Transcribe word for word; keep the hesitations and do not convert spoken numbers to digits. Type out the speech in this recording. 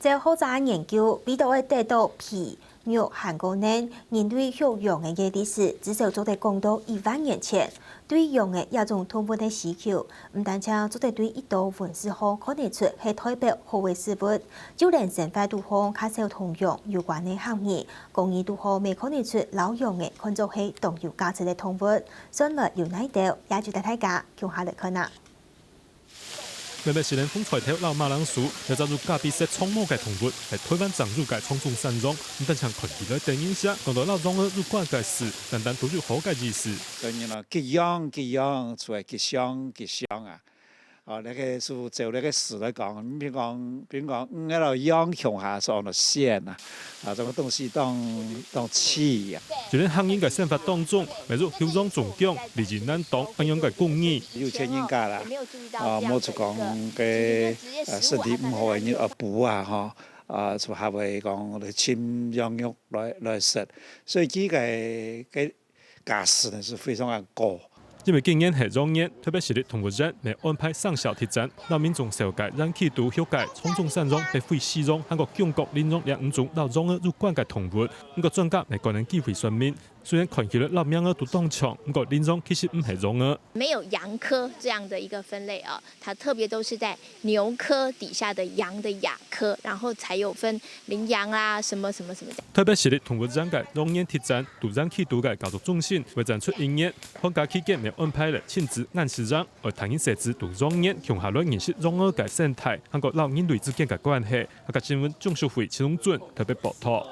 照學者研究，為著愛得著皮、肉還過乳，人類畜羊仔个歷史至少做得講到一萬年前。對羊仔這種動物个需求，毋單淨做得對一道文字項看得出係代表好个事物，就連生活肚項較少同羊有關个行業，工藝肚項乜看得出摎羊仔看做係當有價值个動物。算來有哪兜，也就帶大家共下來看啊！ 乜乜西連紅菜頭摎馬鈴薯，這隻有咖啡色長毛个動物，係台灣正有个長鬃山羊，毋單淨看起來得人惜，講到摎羊仔有關个事，單單都有好个意思。當然啦，吉羊吉羊，就係吉祥吉祥啊！啊，該个係照該个字來講，比如講，比如講，嗯，該摎羊共下係安到仙啊，啊，這種東西當當吉啊。就連客人个生活當中，乜有休養生薑、離異難當恁樣个講義。有錢人家啦， 啊，無就講該，啊，身體毋好个人愛補啊，吼，啊，就較會講來尋羊肉來來食，所以佢个个價值呢係非常个高。因為今年係羊年，特別市立動物園乜安排生肖特展，摎民眾紹介園區肚畜个長鬃山羊、白尾獅羊，還過宮角領羊這五種摎羊仔有關个動物。毋過專家乜個人機會說明， 雖然看起來摎名仔都當像，毋過領羊其實毋係羊仔。沒有羊科這樣的一個分類哦，它特別都是在牛科底下的羊的亞科，然後才有分領羊啦，什麼什麼什麼的。特別市立動物園个羊年特展，佇園區肚个教育中心，會展出一年，寒假期間乜安排了親子研習營，愛大人細子佇羊年共下來認識羊仔个生態，還過摎人類之間个關係。客家新聞鍾淑慧、徐榮俊特別報導。